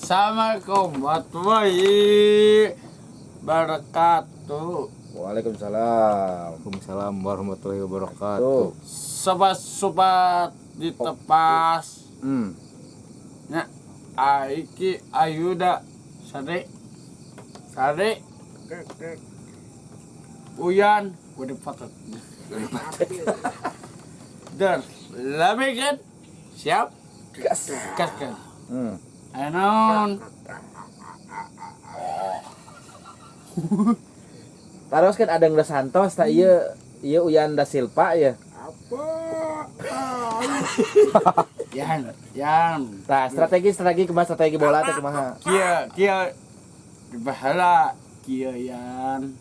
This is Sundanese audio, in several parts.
Assalamualaikum warahmatullahi wabarakatuh. Waalaikumsalam. Waalaikumsalam warahmatullahi wabarakatuh. Tuh. Sobat-sobat di tepas. Ya, Aiki Ayuda Sade Sade Uyan udah patut. Der, lebih kan? Siap? Gas. Gas kan? Anon. Terus kan ada Dos Santos tak iya iya Uyan da Silva ya. Yan, yan. Nah, strategi strategi kumaha, strategi bola teh kumaha? Kia, kia bahala kia yan.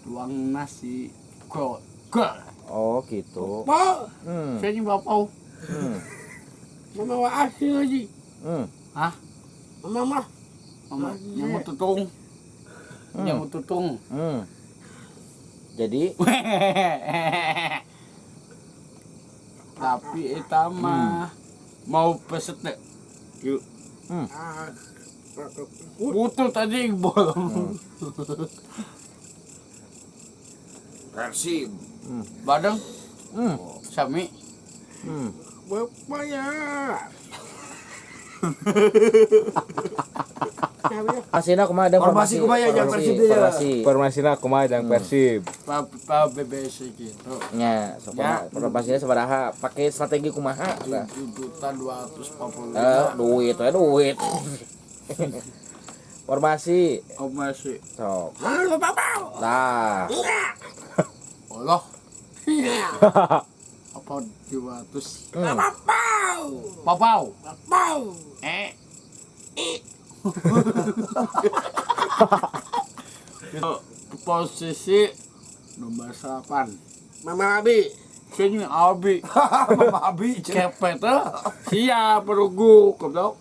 Tuang nasi go go. Oh, gitu. Pak, saya ini bapak. Mama wa asyik lagi. Hah? Mama. Mama, nyamuk tutung. Nyamuk tutung. Jadi tapi eta mah mau peset deh. Yuk. Putus tadi bolong. Persib. Badeng. Sami. Bapak ya. Asina kumaha ada Formasi kumaha ya, jangan Persib dia ya. Formasi. Formasina kumaha jang Persib. Pa BBC gitu. Nya, sok Ya. formasinya sabaraha? Pakai strategi kumaha? Nah. 7.245. Duit we duit. Formasi. Formasi. Sok. Nah. Allah. Apa 200? Papau. Papau. Eh. Posisi nomor 8. Mama Abi. Sini Abi. Mama Abi. Kepet siap perunggu goblok.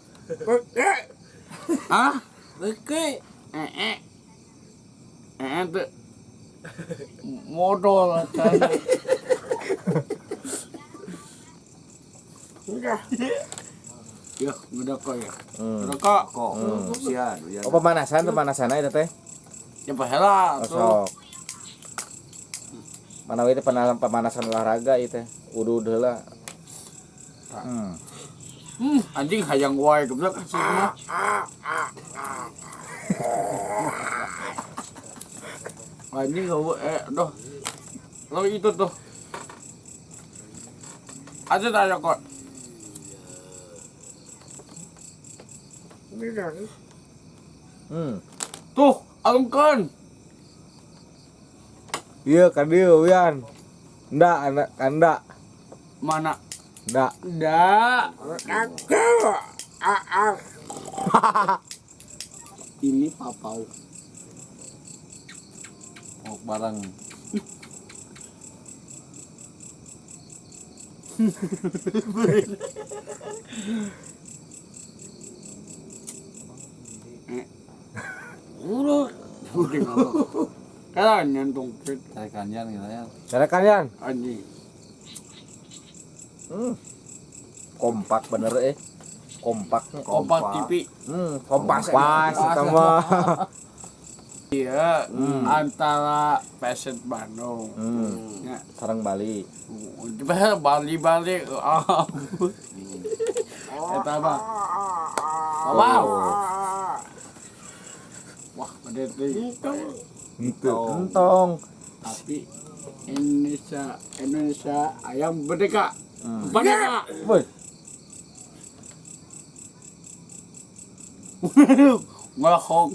Hah? Oke. Eh. Eh tuh. Modal tadi. Enggak. Ya, udah kok ya. Udah kok. Kok. Sian, Oh, pemanasan, pemanasan aja teh. Ya baheula Oh, tuh. sok. Mana we teh pemanasan olahraga ieu teh. Udud heula. Anjing hayang wae goblok sih mah. Anjing gak doh. Lo itu tuh. Ada tanya kok. Tuh, alungkeun. Iya ka dieu Uyan. Ndak anak kanda. Mana? Ndak. Ndak. Ini papau. Mau bareng. Kaya nyentung Carikan Yan gitu ya. Carikan Yan. Anjing. Kompak bener Kompak. Kompak TV. Kompas. Kompas eta mah. Iya, antara Persib Bandung. Ya. Sareng Bali. Bali Bali. Eta mah. Wow. Wah, gede teh. Entong. Tapi Indonesia, Indonesia ayam merdeka. Merdeka. Woi. Ngelahok.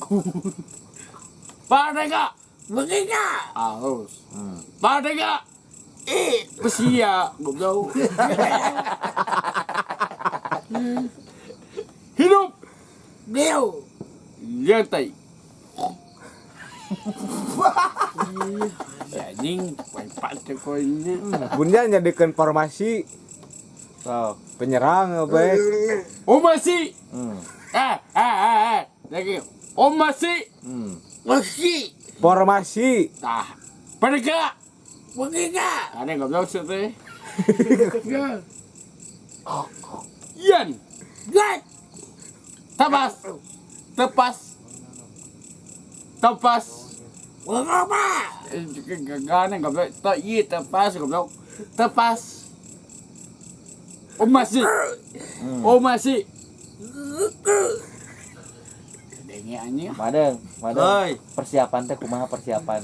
Merdeka. Merdeka. Harus. Merdeka. Pesia, goblok. Hidup. Deu. Lihat. Si anjing, pempat koinnya. Bunda jadikeun formasi. Oh, penyerang apa? Oh masih. Lagi. Oh masih. Masih. Formasi. Tah. Merdeka. Merdeka. Ada goblok sih teh. Yan. Yan. Tepas. Tepas. Tepas. Apa? Gane goblok. Teu ieu tepas goblok. Tepas. Oh masih. Oh masih. Denge anjing. Madeng, madeng. Oi. Persiapan teh kumaha persiapan?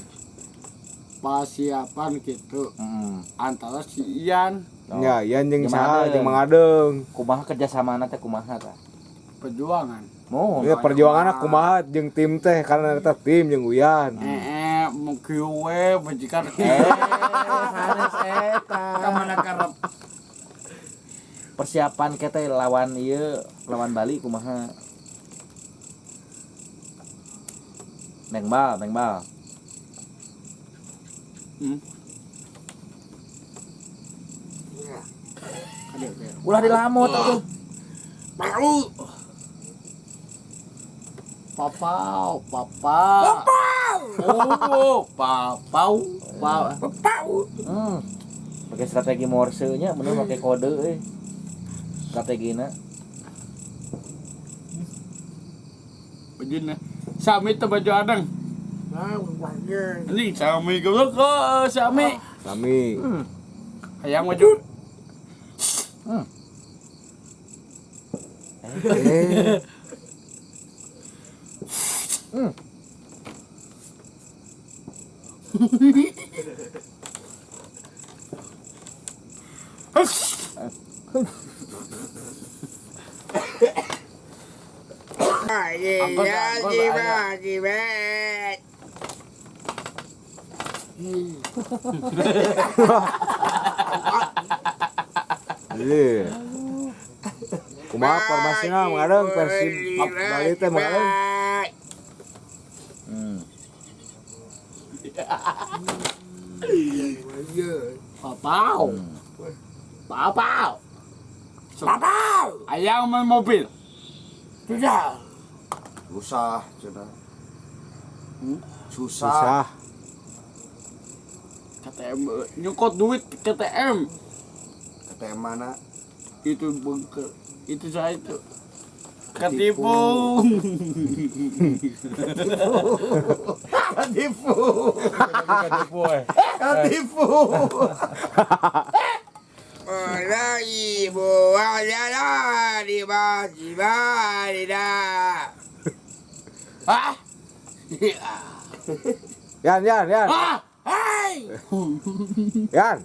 Persiapan gitu Heeh. antara si Ian Ya, Ian jeung Jeung saha Mang jeung Mang Adeng. Kumaha kerjasamana teh kumaha tah? Perjuangan. Mohon. Ya perjuanganna kumaha jeung tim teh karena eta tim jeung Uyan. Mau kieu we majikan. Sanes eta. Ka mana karep? Persiapan kita lawan ieu, lawan Bali kumaha? Neng bal, neng bal. Ulah dilamot atuh. Mau. Papau, papa. Papau. Oh, papau, pa. Papau. Pakai strategi Morse nya, bener pakai kode euy. Strategina. Bajuna. Sami teh baju adang. Nah, bagian. Anjing sami goblok kok sami. Sami. Hayang baju. Eh, Angkot, angkot, aya. Iya. Kumaha formasina Mang Adeng Persib Bali teh Mang Adeng? Papau. Papau. Papau. Ayang main mobil. Sudah. Susah cenah. Susah. Susah. KTM nyukot duit KTM. KTM mana? Itu bengke. Itu saya itu. Ketipu. Ketipu. Ketipu eh. Ketipu. Ibu di Hah? Yan, Yan, Yan. Ah! Hai. Yan.